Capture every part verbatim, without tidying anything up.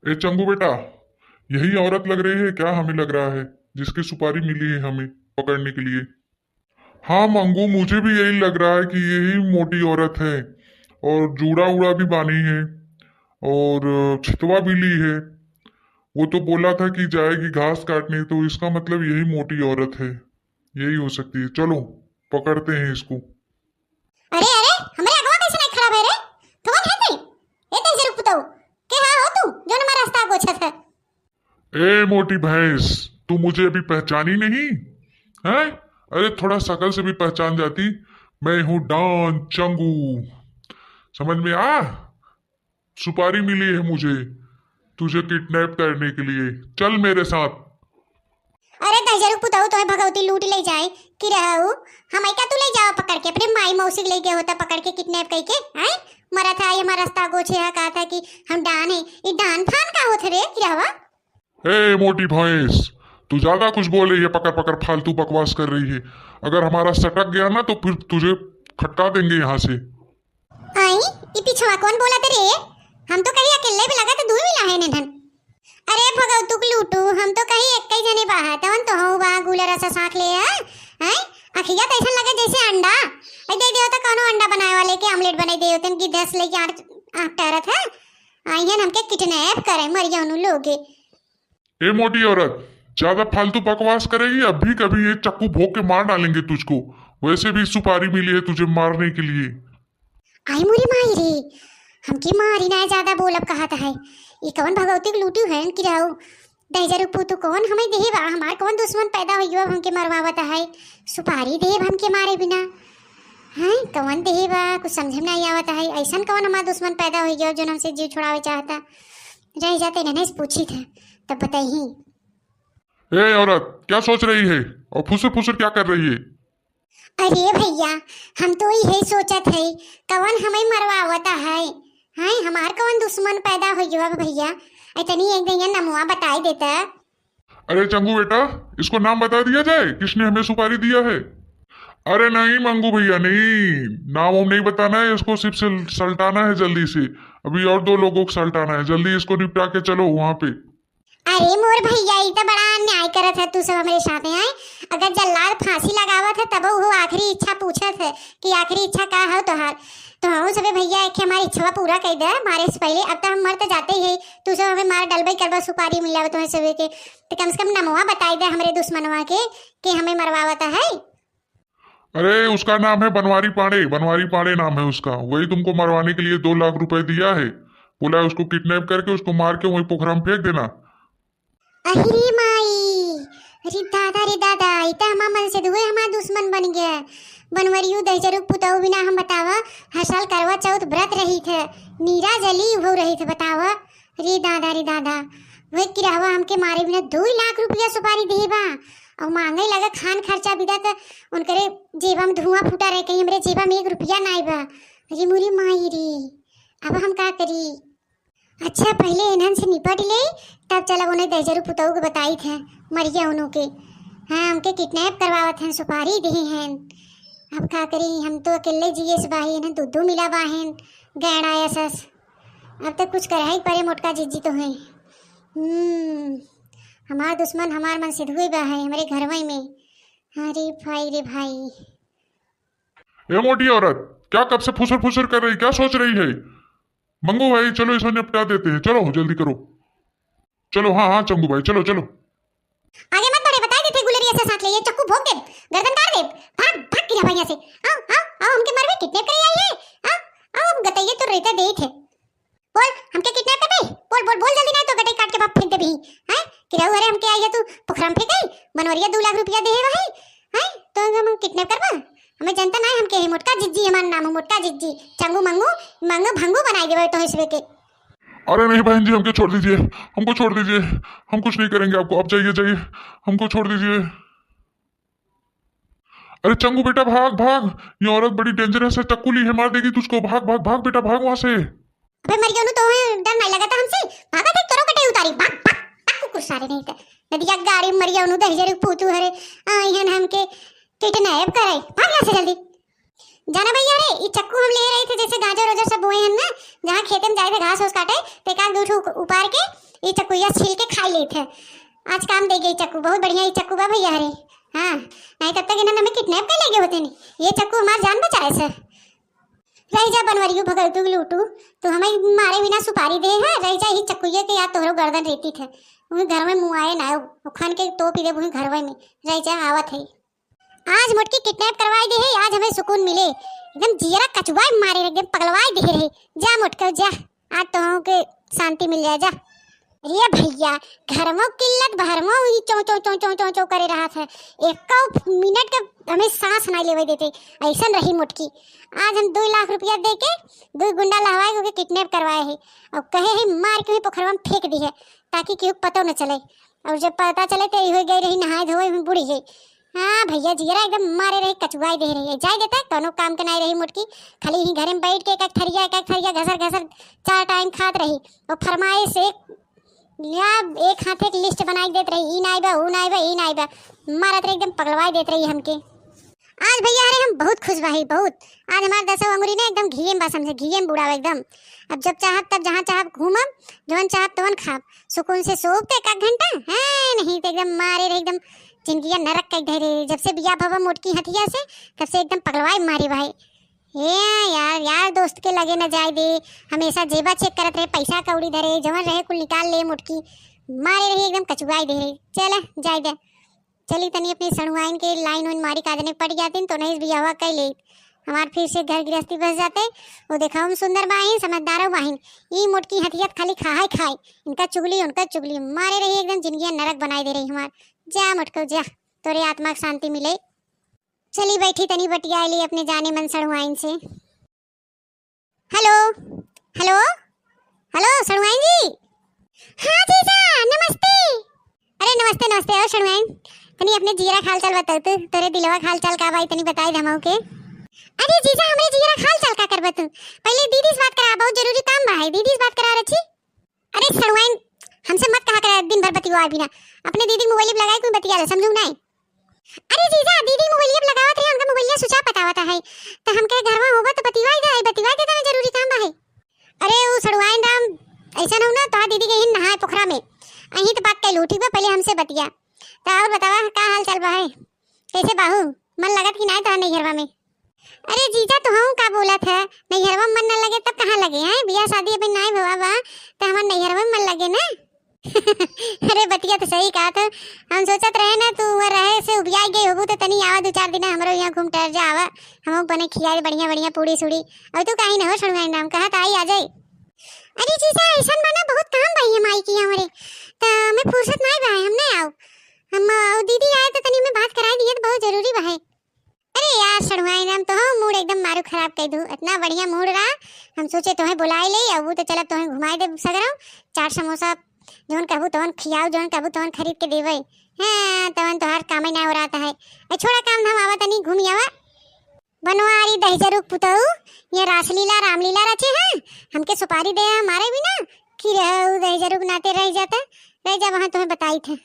ए चंगू बेटा, यही औरत लग रही है क्या? हमें लग रहा है जिसकी सुपारी मिली है हमें पकड़ने के लिए। हाँ मंगू, मुझे भी यही लग रहा है कि यही मोटी औरत है, और जूड़ा उड़ा भी बांधी है और छितवा भी ली है। वो तो बोला था कि जाएगी घास काटने, तो इसका मतलब यही मोटी औरत है, यही हो सकती है। चलो पकड़ते हैं इसको। अरे अरे, हमरे अगवा कैसे नहीं खड़ा भय रे? कौन है ते? ए दहिजरू पुतऊ, के हा हो तू जो हमारा रास्ता गोछत है? ए मोटी भैंस, तू मुझे अभी पहचानी नहीं है? अरे थोड़ा शकल से भी पहचान जाती, मैं हूँ डॉन चंगू। समझ में आ? सुपारी मिली है मुझे तुझे किडनैप करने के लिए, चल मेरे साथ। अरे दहिजरू पुतऊ, तोहे भगवती लूट ले जाए कि रहू, हम का तू ले जावा पकड़ के, अपने माई मौसी ले गए होता पकड़ के किडनैप करके, हैं? मरा था ये हमारा रास्ता गोछे है, कहा था कि हम डान है, ये डान फान का होत रे कि रहवा? ए मोटी भैंस, तू ज्यादा कुछ बोल रही है, पकड़ पकड़ फालतू बकवास कर रही है। अगर हमारा सटक गया ना तो फिर तुझे खटका देंगे यहाँ से। आई, ई पिछवा कौन बोलत रे? हम तो कहीं अकेले भी लगा तो दुई मिला है निधन। अरे भगवतुक लूटू, हम तो कहीं एक ही जने बाहा, तवन तो हऊ बा, गुलरा सा साथ ले आ, हैं? अखिया तो ऐसा लगे जैसे अंडा। ऐ दे दियो तो कौनो अंडा बनाए वाले के ऑमलेट बनाई दे होतन कि दस लेके आठ, आठ टहरत है। आइहन हमके किडनैप करे, मर जाऊनु लोगे। ए मोटी औरत, ज्यादा फालतू बकवास करेगी, अभी कभी ये चक्कू भोंक के मार डालेंगे तुझको। वैसे भी सुपारी मिली है तुझे मारने के लिए। आई मोरी माई रे, हमके मारी ना, ज्यादा बोलब कहत है। ई कौन भगवती के लूटी है कि रहू? दहिजरू पुतऊ कौन हमें देहे बा? हमार कौन दुश्मन पैदा होई बा, हमके मरवावत है? सुपारी देब हमके मारे बिना? हैं, कौन देहे बा? कुछ समझ में नहीं आवत है। ऐसन कौन हमार दुश्मन पैदा होई गया जो हमसे जीव छुड़ावे चाहता? रह जाते नहीं पूछी था, तब बताई। ए औरत, क्या सोच रही है और फुसर फुसर क्या कर रही है? अरे भैया, हम तो यही सोचत है, कवन हमें मरवावत है? हैं, हमार कवन दुश्मन पैदा हो गया भैया? इतनी एक दिन नमुआ बताई देता। अरे चंगू बेटा, इसको नाम बता दिया जाए, किसने हमें सुपारी दिया है? अरे नहीं मंगू भैया, नहीं, नाम वाम नहीं बताना है इसको, सिर्फ सल-, सलटाना है जल्दी से। अभी और दो लोगों को सलटाना है, जल्दी इसको निपटा के चलो वहाँ पे। अरे मोर भैया, ई त बड़ा अन्याय करत है तू सब हमरे साथ, हैं? अगर जल्लाद फांसी लगावत है तब वो आखिरी इच्छा पूछत है कि आखिरी इच्छा का है तोहार। तो हम सबे भैया एक हमारी इच्छा पूरा कर दे मारे से पहले। अब तो हम मर तो जाते ही है, तू सब हमें मार डलबे करबा, सुपारी मिलावे तुम्हें सबे के। तो कम से कम नमवा बताई दे हमरे दुश्मनवा के कि हमें मरवावत है। अरे उसका नाम है बनवारी पांडे, बनवारी पांडे नाम है उसका। वही तुमको मरवाने के लिए दो लाख रुपए दिया है, बोला है उसको किडनैप करके, उसको मार के वहीं पोखरा में फेंक देना। अरे माई, अरे दादा रे दादा, ई त हमार मन से दुए हमार दुश्मन बन गया। बनवरियू दहिजरू पुतऊ बिना हम बतावा, हर साल करवा चौथ व्रत रही थे, नीरा जली हो रही थे बतावा। रे दादा रे दादा, वह किरहवा हमके मारे बिना दो लाख रुपया सुपारी दे बा। और मांगे लगा खान खर्चा बिदा त उनकरे जेबा में धुआं फूटा रहे, कहीं हमरे जेबा में एक रुपया नाई बा। अरे मोरी माई रे, अब हम का करी? अच्छा, पहले इन्हन से निपट ले, तब चलब उन्हें दहिजरू पुतऊ के बताई थे, मरिया उन्हों के। हाँ, हमके किडनैप करवावत हैं, सुपारी दी हैं। अब का करी, हम तो अकेले जिए से बाही, इन्हें दो दो मिला बाहें, गैड़ा ऐसस। अब तो कुछ करही परे, मोटका जिज्जी तो हैं। हम्म, हमार दुश्मन हमार मन से धुए बा है हमरे घरवई में। अरे भाई रे भाई। ए मोटी औरत, क्या कब से फुसर फुसर कर रही, क्या सोच रही है? मंगू भाई, चलो इसे निपटा देते हैं, चलो जल्दी करो। चलो, हाँ हाँ चंगू भाई, चलो चलो। आगे मत बढ़े, बताई देते गुलेरिया से साथ ले, ये चक्कू भोंक दे, गर्दन काट दे। भाग भाग किरहवा यहाँ से। आओ आओ आओ, हमके मरवे, किडनैप करे आई है। आओ आओ, हम गतैये तो रहते दे थे। बोल, हमके किडनैप कर दे? बोल बोल बोल जल्दी, नहीं तो गटई काट के बाप फेंक दे भी। हैं? किरहू हरे हमके आई है तू पोखरा में फेंक आई, बनवरिया दो लाख रुपया दे है भाई। हैं? तो हम किडनैप करबा? हमें जनता ना है, हमके है मोटका जिज्जी, हमार नाम है मोटका जिज्जी। चंगू मंगू, मंगू भंगू बनाई देबे तो इसवे के। अरे नहीं बहन जी, हमको छोड़ दीजिए, हमको छोड़ दीजिए, हम कुछ नहीं करेंगे आपको, आप जाइए जाइए, हमको छोड़ दीजिए। अरे चंगू बेटा भाग भाग, ये औरत बड़ी डेंजरस है, चक्कू ली है, मार देगी तुझको, भाग भाग भाग बेटा भाग वहां से। अबे मरिया उनु, तो डर नहीं लगा था हमसे? भागा थे तोरो कटे उतारी, भाग भाग भाग कुकुर सारे नहीं थे। नदिया गाड़ी मरिया उनु, दहिजर पूतू हरे, आई हन हमके किडनैप करे, भाग यहाँ से जल्दी। जाना भैया रे, ई चक्कू हम ले रहे थे, जैसे गाजर वाजर सब बोए हैं ना, जहाँ खेते में जाए थे घास वास काटे, तो एक आध दो ठो उपार के ई चकुइया छील के खाई लेत है। आज काम दे गई चक्कू, बहुत बढ़िया ई चक्कू बा भैया रे। हाँ, नहीं तब तक इन्हन हमें kidnap कर ले गए होते नहीं। ये चक्कू हमार जान बचाए से। रह जा बनवरियो भगलतू लूटू, तू हमें मारे बिना सुपारी दे है। रह जा, ई चकुइया के याद तोहरो गर्दन रेती थे। वही घर में मुँह आए ना, उखान के तोप दे वही घरवे में। रह जा, आवत है। आज मोटकी kidnap करवाई दे है, आज हमें सुकून मिले। एकदम जियरा कचुआई मारे, एकदम पगलवाई दे रहे। जा मोटका जा, आज तो के शांति मिल जाए, जा। अरे भैया, घरमो किल्लत, बहरमो ई चौ, चौ, चौ, चौ, चौ, चौ करे रहत है। एको मिनट के हमें सांस नहीं लेवे देते, ऐसन रही मोटकी। आज हम दो लाख रुपया दे के दो गुंडा लहवाए के kidnap करवाए है और कहे है मार के वहीं पोखरवा में फेंक दी है, ताकि केहू के पतो न चले। और जब पता चले तो हो गई रही नहाए धोए में बूड़ी गई। हाँ भैया, जियरा एकदम मारे रही, कचुआई दे रही है। जाए देता, कौनो काम के नहीं रही मोटकी, खाली ही घरे में बैठ के एक एक थरिया, एक एक थरिया घसर घसर चार टाइम खात रही। और फरमाइश एक या एक हाथे के list बनाई देत रही, ई नाई बा, ऊ नाई बा, ई नाई बा, मारत रही, एकदम पगलवाई देत रही हमके। आज भैया, अरे हम बहुत खुश बाही, बहुत। आज हमार दसों अंगुरी ने एकदम घीये में बा, समझे, घीये में बुड़ाव एकदम। अब जब चाहब तब जहाँ चाहब घूमब, जवन चाहब तवन खाब, सुकून से सोब तो एक आध घंटा, हैं, नहीं तो एकदम मारे रहे, एकदम जिंदगिया नरक कर धरे। जब से बियाह भवा मोटकी हथिया से, तब से एकदम पगलवाई मारी भाई। ए यार, यार दोस्त के लगे न जाए दे, हमेशा जेबा check करत रहे, पैसा कौड़ी धरे, जवन रहे कुल निकाल ले मोटकी, मारे रही एकदम कचुआई दे रही। चल जाए दे, चली तनी अपने सड़ुआइन के line वाइन मारी का जने पड़ जाते तो नहीं बियाहवा कर ले, हमार फिर से घर गृहस्थी बस जाते। वो देखा हम सुंदर बाहिन, समझदार बाहिन, ई मोटकी हथियत खाली खाए खाए, इनका चुगली उनका चुगली, मारे रही एकदम जिंदगिया नरक बनाए दे रही हमार। जा मोटको जा, तोरे आत्मा के शांति मिले। चली बैठी तनी बतिया ली अपने जाने मन सड़ुआइन से। हेलो, हेलो, हेलो सड़ुआइन जी। हाँ जीजा, नमस्ते। अरे नमस्ते, नमस्ते। और सड़ुआइन, तनी अपने जियरा के हाल चाल बताओ तू, तोरे दिलवा के हाल चाल का भाई, तनी बताई दे हमहू के। अरे जीजा, हमरे जियरा के हाल चाल का करबा तू? पहले दीदी से बात करा, बहुत जरूरी काम बा है, दीदी से बात करा रची। अरे सड़ुआइन, हमसे मत कहा करे दिन भर बतिया बिना। अपने दीदी के मोबाइल पे लगाई, कोई बतिया ले, समझू नहीं? अरे जीजा, दीदी मोबाइल पे लगावत रहे, उनका मोबाइल switch off बतावत है, तो हमके घरवा होबा तो बतिवाई दे, बतिवाई दे, तने जरूरी काम बा है। अरे ऊ सड़ुआइन राम, ऐसा न हो ना, तोहार दीदी गई नहाए पोखरा में, अहीं तो बात कर लू, ठीक बा, पहले हमसे बतिया। तो और बतावा, का हाल चाल बा है, कैसे बाहू, मन लगत कि नहीं तोहार नैहरवा में? अरे जीजा, तोहू का बोलत है, नैहरवा में मन न लगे तब कहाँ लगे हैं? बियाह शादी अभी नाई भवा बा, तो हमार नैहरवा में मन लगे ना। अरे बतिया तो सही कहा था, हम सोचत रहे ना तू वह रहे से उबिया गई होबू तो तनी आवा दो चार दिन हमरो यहाँ घूम टहर जा आवा, हमहू बने खिया दे बढ़िया बढ़िया पूड़ी सूड़ी। और तू काहे न हो सड़ुआइन राम, कहा तो आई आ जाए। अरे जीजा, ऐसन बा ना, बहुत काम बा ये माई की हमरे, तो हमें फुर्सत नहीं बा, हम नहीं आओ। हम और दीदी आए तो तनी में बात कराई दिए तो बहुत जरूरी बा है। अरे यार सड़ुआइन राम, तो हम मूड एकदम मारू खराब कर दू। इतना बढ़िया मूड रहा, हम सोचे तोहे बुलाई ले, अब वो तो चलब तोहे घुमाई दे सगरो, चाट समोसा जौन कहबू तौन खियाऊ, जौन कहबू तौन खरीद के देवे। हाँ, तवन तोहार कामे ना हो रहा है। ए, छोड़ा काम धाम, आवा तनी घूम आवा। बनवारी दहिजरुक पुतऊ, ये रासलीला रामलीला रचे हैं, हमके सुपारी दे हमारे बिना, कि रहू दहिजरुक नाते रह जाता, रह जा वहाँ तुम्हें बताई थे।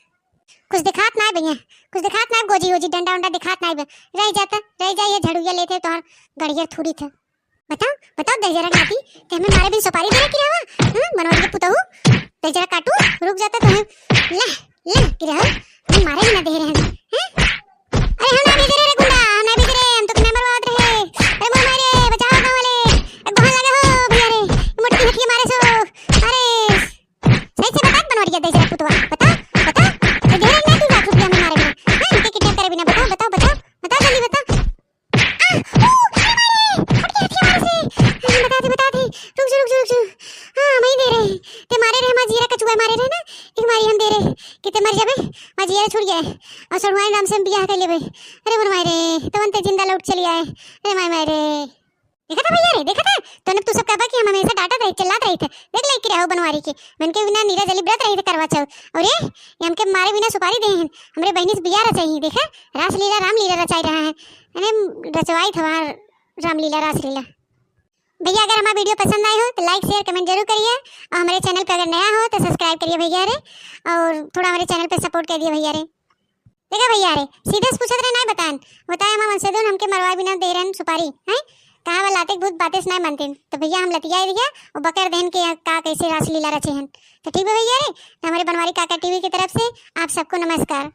कुछ दिखात ना भैया, कुछ दिखात ना, गोजी वोजी डंडा उंडा दिखात ना बे। रह जाता, रह जा, ये झड़ुआ लेते तोहर गड़ियर थूरी थे। बताओ, बताओ दहिजरा नाती, ते हमें मारे बिन सुपारी दे रहा कि रहवा? हाँ, बनवारी के पुतहू, दहिजरा काटू, रुक जाता तुम्हें। ले, ले, कि रहो, हम मारे बिना दे रहे हैं, हैं? अरे हम ना बेच रहे रे गुंडा, हम ना बेच रहे, हम तो तुम्हें मरवावत रहे। अरे मोर मारे, बचाओ गाँव वाले, अरे गोहन लगे हो भैया रे, मोटकी हथिया मारे सो, अरे सही से बता बनवरिया दे जरा पुतवा, बता, बता। तो दे रही ना तू लाख रुपया में मारे बिना। हाँ, इनके kidnap करे बिना, बताओ, बताओ, बताओ, बताओ, जल्दी बताओ। आ, ओ, अरे मारे, फट गया हथिया मारे से। हाँ, बता दे, बता दे। रुक जा, रुक जा, रुक जा। हाँ, हम ही दे रहे हैं। ते मारे रहे, हमार जियरा कचुआ मारे रहे ना, एक मारी हम दे रहे। कि ते मर जाबे, हमार जियरा छूट जाए। और सड़ुआइन राम से हम बियाह कर लेबे। अरे मोर माई रे, तवन ते जिंदा लौट चली आए। अरे माई, माई रे। देखा था भैया रे, देखा था? तोने तू सब कहबा कि हम हमेशा डांटत रही, चिल्लात रही थे। देख ले कि रहो बनवारी के, मन के बिना नीरज अली व्रत रही थे करवा चौथ। और ये, ये हमके मारे बिना सुपारी दे हैं, हमरे बहनी से बियाह रचाई, देखा? रासलीला रामलीला रचाई रहा है। अरे रचवाई था वहाँ रामलीला रासलीला। भैया अगर हमारा video पसंद आए हो तो like share comment जरूर करिए, और हमारे channel पे अगर नया हो तो subscribe करिए भैया रे, और थोड़ा हमारे channel पे support कर दिए भैया रे। देखा भैया रे, सीधे से पूछत रहे, नाय बताएन, बताए हमार वंशजन हमके मरवाए बिना दे रहन सुपारी, हैं? कहा वाला लाते भूत बातें से नहीं मानते। तो भैया हम लतिया दिया, वो बकर देन के का कैसे रासलीला रचे हैं। तो ठीक बा भैया रे, तो हमरे बनवारी काका टीवी की तरफ से आप सबको नमस्कार।